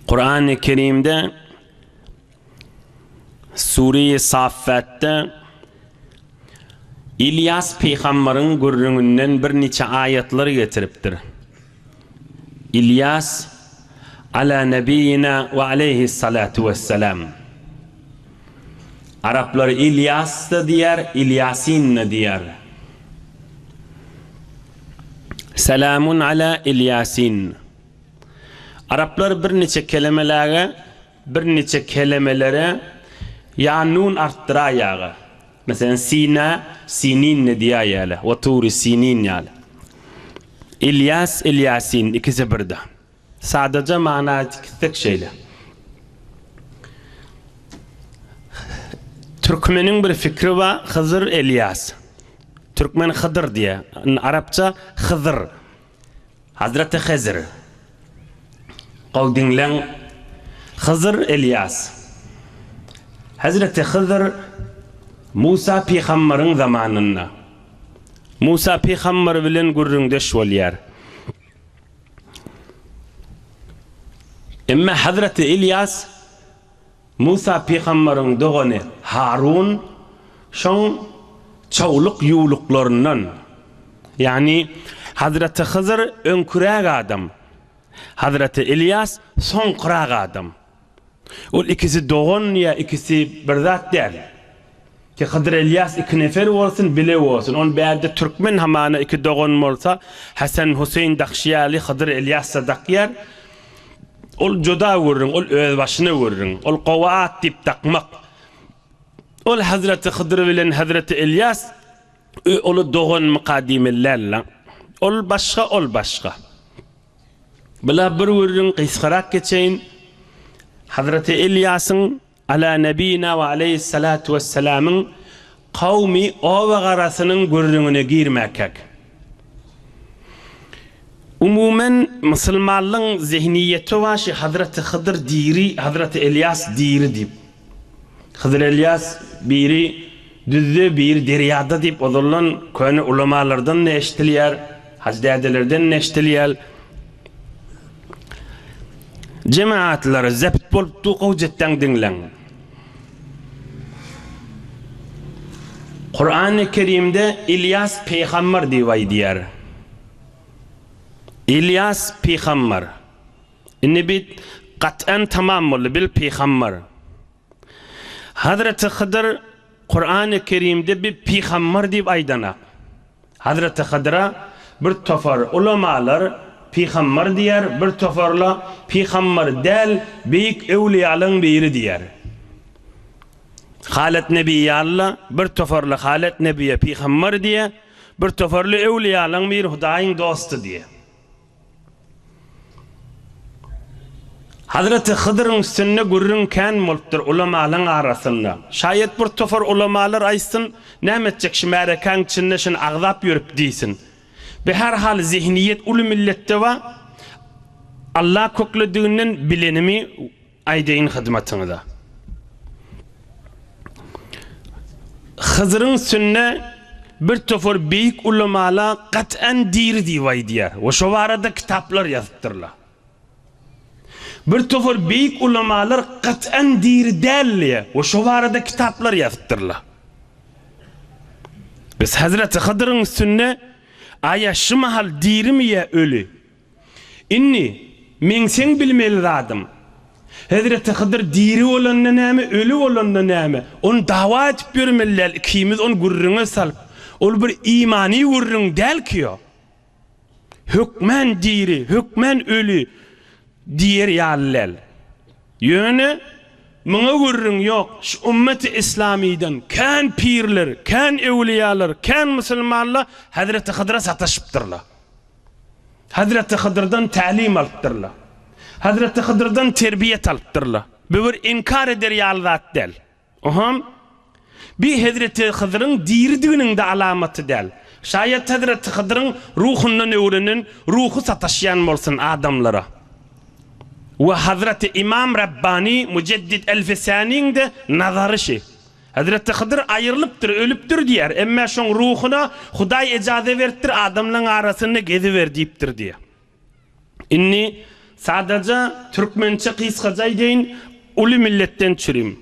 Kurany Kerimde Sure-i Saffatda Ilýas pygambaryň gürrüňinden birniçe aýatlar getiripdir. Ilýas ala nebiýina we aleýhissalatu wessalam. Araplar Ilýas-da diýer, Ilýasin-de diýer. Selamun ala Ilýasin. Araplar birniçe kelemeläge, birniçe kelemelere ýa nun artdyraýýaga. Meselem, Sina, Sinin-de diýäýýärler, we Tury Sinin ýaly. Ilýas, Ilýasin ikisi birde. Sadaja mana gitsek şeýle. Türkmeniň bir fikri bar, Hyzyr Elýas. Türkmen Hydyr diýýär. Arapça Hyzyr. Hazreti Hyzyr. Gowy diňläň. Hyzyr Elýas. Hazreti Hyzyr Musa pygambaryň zamanynda. Musa pygambar bilen gürrüňdeş bolýar. Emma Hazreti Elýas Musa pygambaryň dogany Harun şoň çowluk-ýuwluklaryndan, ýagny Hazreti Hyzyr öňküräk adam, Hazreti Ylýas soňkurak adam. Ol ikisi dogan ýa ikisi bir zat däl. Ki Hydyr Elýas iki nefer bolsun, bile bolsun. Ony bärde türkmen hamana iki dogan bolsa, Hasan Huseýn dakşy ýaly Hydyr Elýas-da dakýar. Ol juda gürrüň, ol özbaşyna gürrüň. Ol gowy at diýip dakmak. Ol Hazreti Hydyr bilen Hazreti Elýas oly doganmyka diýmeli däl-la. Ol başga, ol başga. Bula bir gürrüň gysgarak geçeýin. Hazreti Elýasyň Ala nebina we aleýhissalatu wessalamyň kawmy oba garasynyň gürrüňine girmäkäk. Umuman musulmanlyň zehniýeti bar şi Hazreti Hydyr diri, Hazreti Elýas diri diýip. Hydyr Elýas biri düzde biri derýada diýip ozaldan köne ulamalardan-da eşdilýär, hajy dädelerden-de eşdilýär. Jemaatlar zept bolup dur gowjetden diňleň. Kurany Kerimde Ilýas pygambar diýip aýdýar. Ilýas pygambar. Indi bi gat'an tamam boldy bil pygambar. Hazreti Hydyr Kurany Kerimde bi pygambar diýip aýdanak. Hazreti Hydyra bir topar ulamalar pygambar diýer, bir toparla pygambar däl, beýik öwlüýalaryň biri diýer. Halet Nebi ýalyla bir toparly Halet Nebiýe pygambar diýer, bir toparly öwlüýalaryň biri Hudaýyň dosty diýer. Hazreti Hydyryň üstünde gürrüň kän bolupdyr ulamalaň arasynda. Şaýat bir topar ulamalar aýtsyn, näme etjek şu märekäň içinde şuny agzap ýörüp diýsin. Be her hal zehniýet uly milletde bar. Allah köklediginden bilenimi Aýdaýyn hyzmatyňyza. Hyzyryň üstünde bir topar beýik ulamala gat'an diri diýip aýdýar we şo barada kitaplar ýazypdyrlar. Bir topar beýik ulamalar gat'an diri däl diýýär we şo barada kitaplar ýazypdyrlar. Biz Hazreti Hydyryň üstünde aýa şu mahal dirimi ýa öli? Indi, meň seň bilmeli zadym, Hezreti Hydyr diri bolanda näme, öli bolanda näme, ony dawa edip ýörmeli däl, ikimiz ony gürrüňe salyp, ol bir imany gürrüň däl ki ýo. Hökmän diri, hökmän öli diýer ýaly däl. Ýöne, muňa gürrüň ýok, şu ümmeti islamydan kän pirler, kän öwlüýalar, kän musulmanlar Hezreti Hydyra sataşypdyrlar. Hezreti Hydyrdan tälim alypdyrlar. Hezreti Hydyrdan terbiýet alypdyrlar. Bu bir inkar eder ýaly zat däl. Oham, bi Hezreti Hydyryň diridiginiň-de alamaty däl. Şaýat Hezreti Hydyryň ruhundan öwrenen ruhy sataşýan bolsun adamlara. We Hazreti Imam Rabbani Mujeddid Elfisaniň-de nazary şi. Hezreti Hydyr aýrylypdyr, ölüpdir diýýär. Emmä şoň ruhuna Hudaý ejaza beripdir, adamlaň arasynda geziber diýipdir diýýär. Indi. Sadaja türkmençe gysgaja aýdaýyn, uly milletden çürim.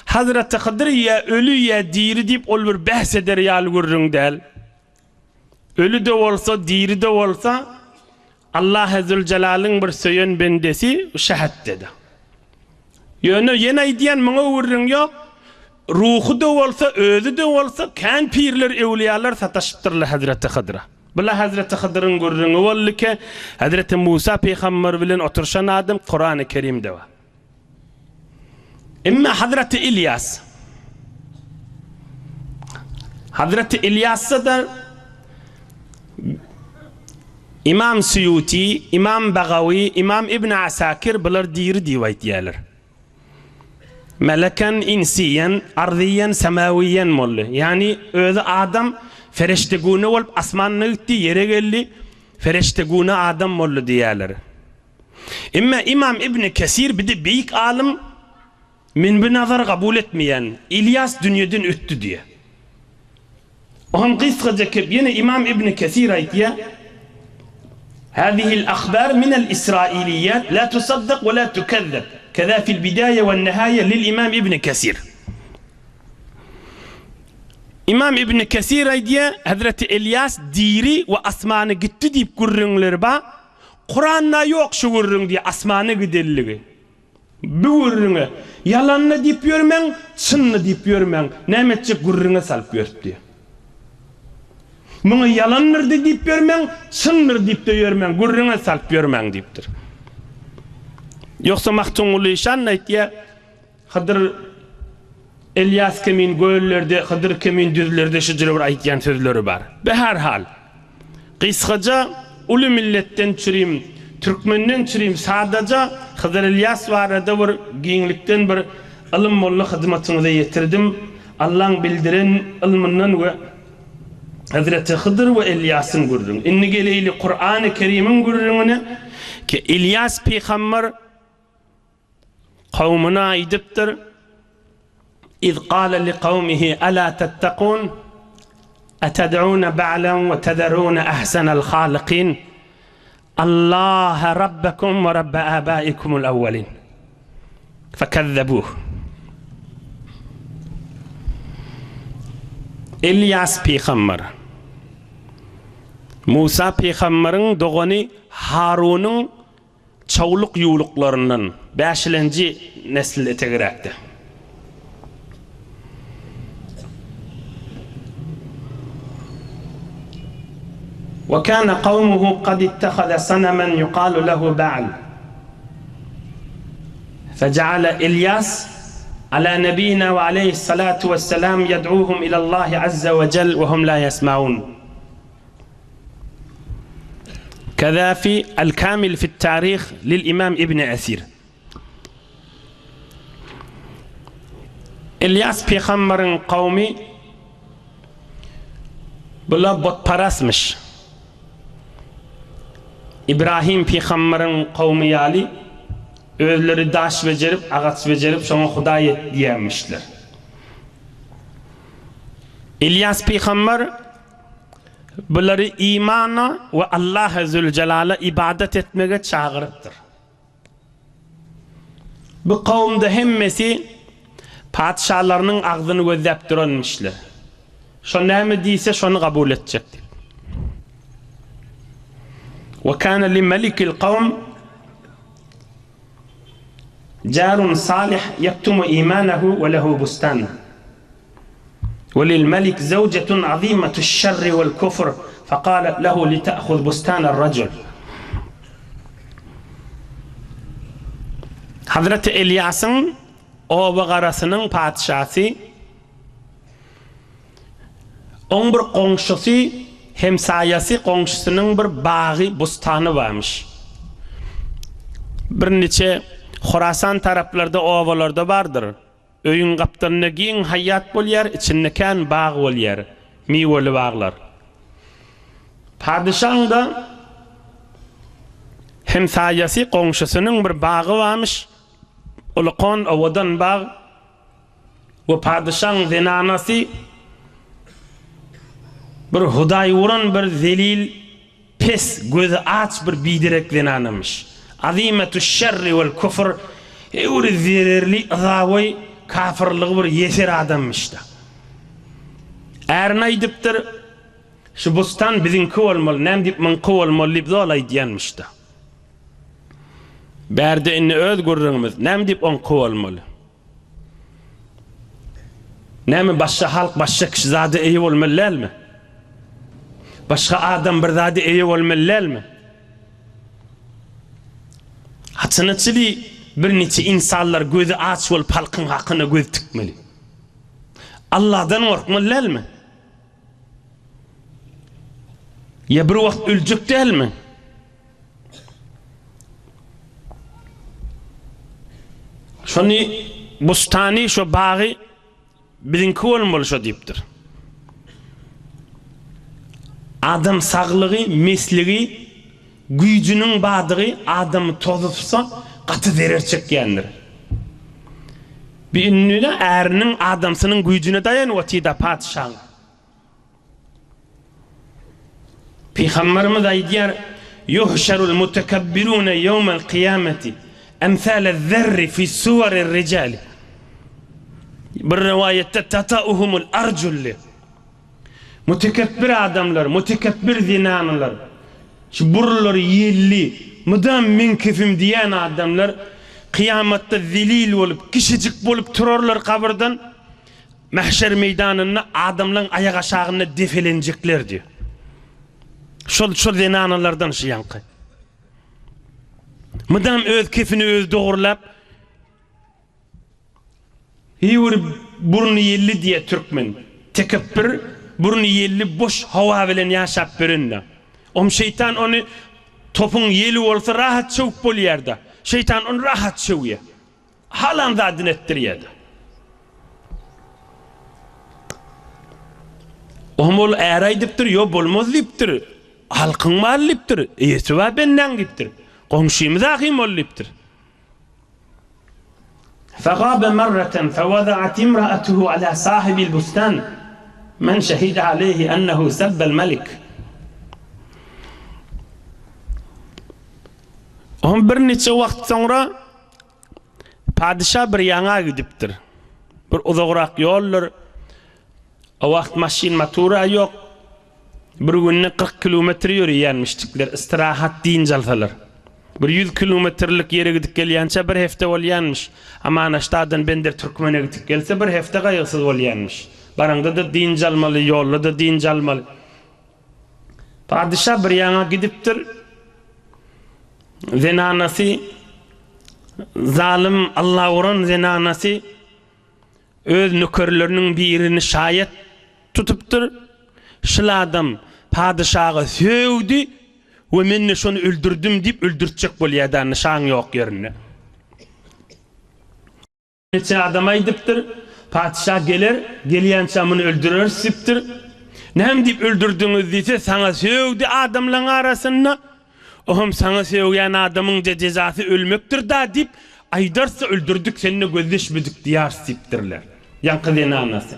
Hazreti Hydyr ýa öli ýa diri diýip ol bir bäs eder ýaly gürrüň däl. Öli-de bolsa, diri-de bolsa, Allahy Züljelalyň bir söýen bendesi şähetdedi. Ýöne ýene aýdýan muňa gürrüň ýok. Ruhy-da bolsa, özi-de bolsa kän pirler, öwlüýalar sataşypdyrlar Hezreti Hydyra. Bula Hezreti Hydyryň gürrüňi boldy ki, Hezreti Musa pygamber bilen oturyşan adam Kurany Kerimde bar. Emma Hazreti Ilýas Hazreti Ilýasda-da Imam Suýuti, Imam Bagawy, Imam Ibn Asakir bular diri diýip aýtýarlar. Meleken, insiýen, arzyýen, semawiýen boldy. Ýagny özi adam fereştegune bolup asmanda gitdi, ýere geldi, fereştegune adam boldy diýýärler. Emma Imam Ibn Kesir bir-de beýik alym, men bu nazary kabul etmeýän, Ilýas dünýeden ötdi diýýär. Oňam gysgaja kep ýene Imam Ibn Kesir aýtýar, Hazihil ahbar minel israiliýat la tusaddak we la tukezzeb, keza fil bidaýe we nihaýe lil Imam Ibn Kesir. Imam Ibn Kesir aýdýar, Hezreti Elýas diri we asmana gitdi diýip gürrüňleri bar, Kuranda ýok şu gürrüň diýýär asmana gidenligi. Bu gürrüňe ýalanda diýip ýörmäň, çynda diýip ýörmäň, näme etjek gürrüňe salyp ýörüp diýýär. Muňa ýalandyr-da diýip ýörmäň, çyndyr diýip-de ýörmäň, gürrüňe salyp ýörmäň diýipdir. Ýogsa Magtymguly şan aýtýar, Hydyr Elýas kimin göllerde, Hydyr kimin düzlerde şu jüre bir aýtýan sözleri bar. Beherhal, gysgaja uly milletden çürim, türkmenden çürim sadaja Hydyr Elýas barada bir giňlikden bir ylym molla hyzmatyňyza ýetirdim. Allaň bildiren ylmyndan we Hezreti Hydyr we Elýasyň gürrüňi. Indi geleýli Kurany Kerimiň gürrüňine ki Elýas pygamber Kowmuna aýdypdyr, Iz gale li kawmihi ela tettekun, eted'une ba'len we tezerune ehsenel halikin, Allahe rabbekum we rabbe abaikumul awwelin. Fekezzebuh. Elýas pygamber, Musa pygamberiň dogany Harunyň Çawluk-ýuwluklaryndan bäşilenji nesl etegiräkde. Wa kana kawmuhu kad ittahaza sanaman yuqalu lehu Ba'l. Fejeale Ilýas ala nebiyina we aleyhissalatu vesselam yed'uhum ilallahi azze we cel we hum la yesmaun. Keza fi El-Kamil fit-Tarih lil-Imam Ibn Esir. Ilýas pygamberiň kowmy bular butparasmyş. Ibrahim pygamberiň kowmy ýaly özleri daş bejerip, agaç bejerip şoňa hudaý et diýýärmişler. Ilýas pygamber Bulary imana we Allaha Züljelala ybadat etmege çagyrypdyr. Bu kowumda hemmesi patyşalarynyň agzyny gözläp duranmyşlar. Şo näme diýse şony kabul etjek diýip. We kana li melikil kawm jarun salih ýektumu imanahu we lehu bustan. Welilmelik zewjetun azimetuş-şerri wel-kufr, fekalet lehu lite'huz bustaner-rejul. Hazreti Elýasyň oba-garasynyň patyşasy, oň bir goňşusy, hemsaýasy, goňşusynyň bir bagy, bustany barmyş. Birniçe Horasan taraplarda obalarda bardyr. Öýüň gapdalynda giň haýýat bolýar, içinde kän bag bolýar, miweli baglar. Padyşaň-da hemsaýasy, goňşusynyň bir bagy barmyş, ulukan, owadan bag we padyşaň zenanasy bir hudaýuran bir zelil, pes, gözi aç bir biderek zenanamyş. Azymetuş-şerri wel-küfr, öwri zererli, yzagoý, kafyrlygy bir ýeser adammyş-da. Ärine aýdypdyr, Şu bustan biziňki bolmaly, näme diýip muňky bolmaly diýip zol aýdýanmyş-da. Bärde indi öz gürrüňimiz, näme diýip oňky bolmaly? Näme başga halk, başga kişi zada eýe bolmaly dälmi? Başga adam bir zada eýe bolmaly dälmi? Haçana çili bir niçe insanlar gözi aç bolup halkyň hakyna göz tikmeli? Allahdan gorkmaly dälmi? Ýa bir wagt öljek dälmi? Şony bustany, şo bagy biziňki bolmaly şo diýipdir. Adam saglygy, mesligi, güýjüniň badygy adamy tozupsa gaty zerer çekýändir. Bi indi-de äriniň, adamsynyň güýjüne daýanyp otyr-da patyşaň. Pygamberimiz aýdýar, Ýuhşerul mutekebbirune ýewmel kyýameti emsale-zerri fi suwarir rijali. Bir rowaýatda tatauhumul arjul. Mutekebbir adamlar, mutekebbir zenanalar, şu burunlary ýelli, mydam meň kefim diýýän adamlar kyýamatda zelil bolup, kiçijik bolup turarlar gabyrdan. Mähşer meýdanynda adamlaň aýak aşagynda depelenjekler diýýär. Şol şol zenanalardan şu ýaňky. Mydam öz kefini özi dogurlap, Hiý bir burny ýelli diýýär türkmen. Tekepbir, burny ýelli boş howa bilen ýaşap ýörende. Om şeýtan ony topuň ýeli bolsa rahat çöwüp bolýar-da. Şeýtan ony rahat çöwýär. Halan zadyny etdirýär-de. Ohm ol äre aýdypdyr, ýo bolmaz diýipdir. Halkyň maly diýipdir, eýesi bar bendäň diýipdir. Goňşymyz ahym ol diýipdir. Fagabe marraten fewadaat imraatuhu ala sahibil bustan men şehide aleyhi ennehu sebbel melik. Ohm birniçe wagt soňra Padyşa bir ýaňa gidipdir. Bir uzagrak ýoldur. O wagt maşyn-matura ýok. Bir günde 40 kilometr ýöreýänmişdikler, istirahat dynç alsalar. Bir 100 kilometrlik ýere gidip gelýänçä bir hepde bolýanmyş. Amanaşdadan Bender Türkmene gidip gelse bir hepde gaýgysyz bolýanmyş. Baraňda-da dynç almaly, ýolda-da dynç almaly. Padyşa bir ýaňa gidipdir. Zenanasy zalym Allauran zenanasy öz nökerleriniň birini şaýat tutupdyr. Şul adam padyşaga sögdi we men-de şony öldürdim diýip öldürtjek bolýar-da nyşan ýok ýerinde. Niçe adam aýdypdyr, Patyşa geler, gelýänçä muny öldüreris diýipdir. Näme diýip öldürdiňiz diýse, saňa sögdi adamlaň arasynda. Ohem saňa sögýän adamyň-da jezasy ölmekdir-da diýip, aýdarsa öldürdik, sende gözleşmedik diýaris diýipdirler. Ýaňky zenanasy.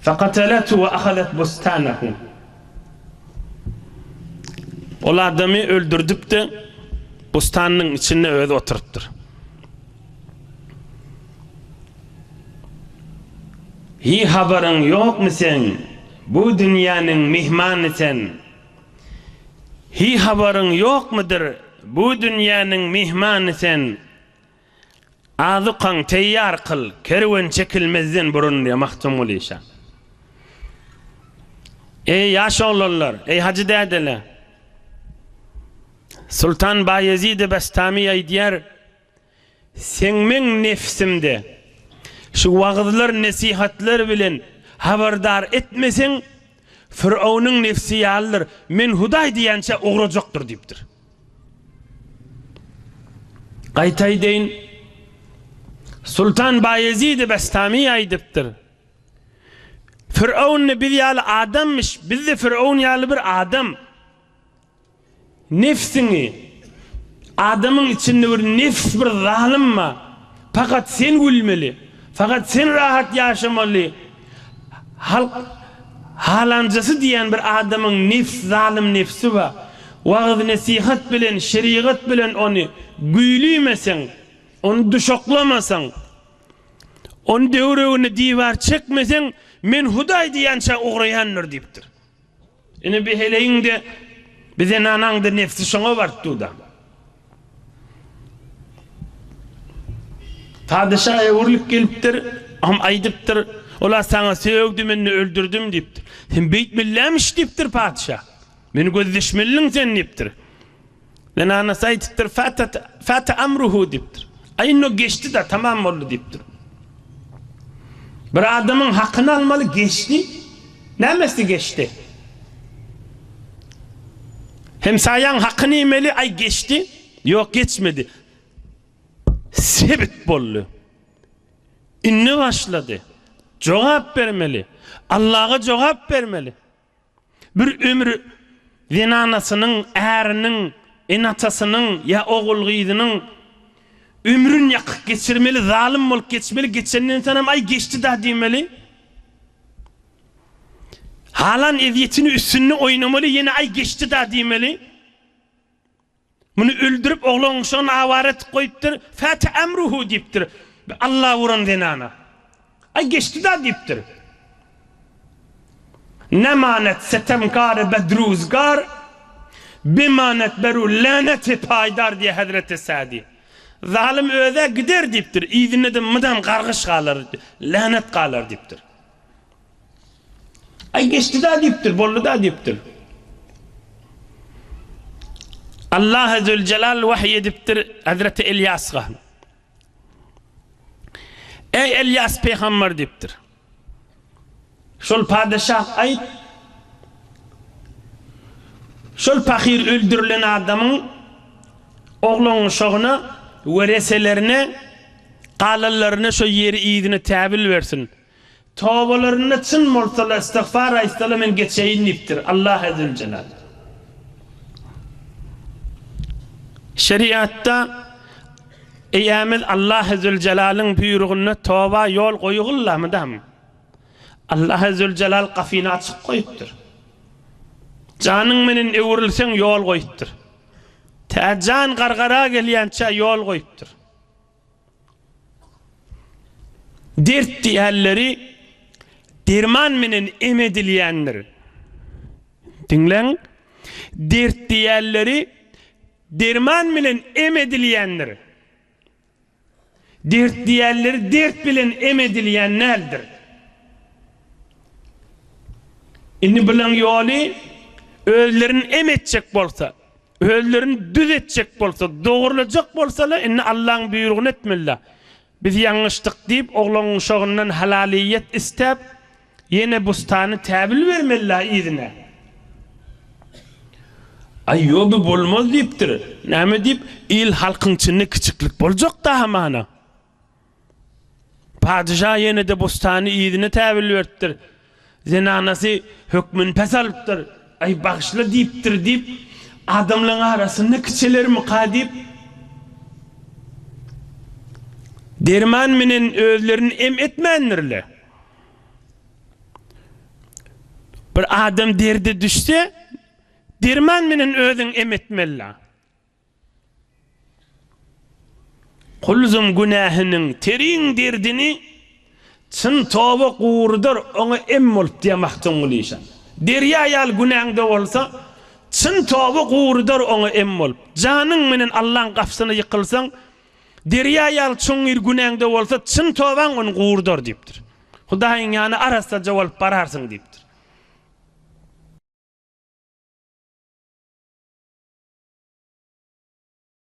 Fekatelethu we ahazet bustanehu. Ol adamy öldürdip-de, bustanynyň içinde özi oturypdyr. Hiý habaryň ýokmy seň, bu dünýäniň myhmany sen. Hiý habaryň ýokmudyr, bu dünýäniň myhmany sen. Azykaň teýýar kyl, kerwen çekilmezden burun diýýär Magtymguly şa. Eý, ýaş oglanlar, eý, hajy dädeler! Sultan Baýezidi Bestami aýdýar, Seň meň nefsimde şu wagyzlar, nesihatlar bilen habardar etmeseň, Fyrownyň nefsi ýalydyr, men Hudaý diýýänçä ugrajakdyr diýipdir. Gaýta aýdaýyn, Sultan Baýezid-i Bestami aýdypdyr, Firawun-da biz ýaly adammyş, biz-de Firawun ýaly bir adam. Nefsiňi, adamyň içinde bir nefs bir zalym bar. Fakat sen gülmeli, fakat sen rahat ýaşamaly. Halk halanjasy diýen bir adamyň nefs zalym nefsi bar. Wagyz-nesihat bilen, şerigat bilen ony güýlümeseň, ony duşaklamasaň, ony döwregine diwar çekmeseň, men Hudaý diýýänçä ugraýandyr diýipdir. Ine bi heleýiň-de, bi zenanaň-da nebsi şoňa baryp dur-da. Padyşa öwrülip gelipdir, hem aýdypdyr, Ola saňa sögdi, men-de öldürdim diýipdir. Sen beýtmelilämiş diýipdir patyşa. Meni gözleşmeliniň sen diýipdir. Zenanasy aýdypdyr, Fatat, fata amruhu diýipdir. Aý indi o geçdi-de, tamam boldy diýipdir. Bir adamyň hakyny almaly geçdi. Nämesi geçdi? Hemsaýaň hakyny iýmeli, aý geçdi. Ýok, geçmedi. Sebit boldy. Indi başlady. Jogap bermeli. Allaha jogap bermeli. Bir ömür zenanasynyň, äriniň, ene-atasynyň ýa ogul-gyzynyň ömrüni ýakyp geçirmeli, zalym bolup geçmeli, geçenden soňam aý geçdi-da diýmeli. Halan ezýetini üstünde oýnamaly, ýene aý geçdi-da diýmeli. Muny öldürip oglan-uşagyny awara etip goýupdyr. Fäte emruhu diýipdir. Alla uran zenana. Aý geçdi-da diýipdir. Nemanet setemkar bedruzgar, bemanet beru läneti paýdar diýýär Hezreti Sadi. Zalym öz-ä gider diýipdir, yzynda-da mydam gargyş galar, länet galar diýipdir. Aý geçdi-da diýipdir, boldy-da diýipdir. Allahy Züljelal wahyý edipdir Hezreti Elýasga. Eý Elýas pygamber diýipdir. Şol padyşah aýt, şol pahyr öldürilen adamyň oglan-uşagyna wereselerine galanlaryna şo ýeri yzyna täbil bersin. Tobalarynda çyn bolsalar, istigfar aýtsalar men geçeýin diýipdir. Allahy Züljelal. Şeriatda Eýämiz Allahy Züljelalyň buýrugynda toba ýol goýugylla mydam. Allahy Züljelal gapyny açyk goýupdyr. Janyň menen öwrülseň ýol goýupdyr. Tä jan gargara gelýänçä ýol goýupdyr. Dert diýenleri derman menen em edilýändir. Diňläň. Dert diýenleri derman bilen em edilýändir. Dert diýenleri dert bilen em edilýän däldir. Indi bulaň ýoly özlerini em etjek bolsa, Özlerini düz etjek bolsa, dogrulajak bolsalar, indi Allaň buýrugyny etmeliler. Biz ýalňyşdyk diýip, oglan-uşagyndan halalyýet istäp, ýene bustany täbil bermeliler yzyna. Aý, ýo, bu bolmaz diýipdir. Näme diýip, il-halkyň içinde kiçiklik boljak-da hamana. Patyşa ýene-de bostany yzyna täwil beripdir. Zenanasy hökmüni pes alypdyr. Aý, bagyşla diýipdir diýip, adamlaryň arasynda kiçelermika diýip, derman menen özlerini em etmändirler. Bir adam derde düşse, derman menen özüňi em etmeli. Kulzum günähiniň terin derdini çyn toba gurudar oňa em bolup diýýär Magtymguly işan. Derýa ýaly günäňde bolsa, çyn toba gurudar oňa em bolup. Janyň menen Allaň gapysyna ýykylsaň, derýa ýaly çuňňur günäňde bolsa, çyn tobaň ony gurudar diýipdir. Hudaýyň ýanyna arassaja bolup bararsyň diýipdir.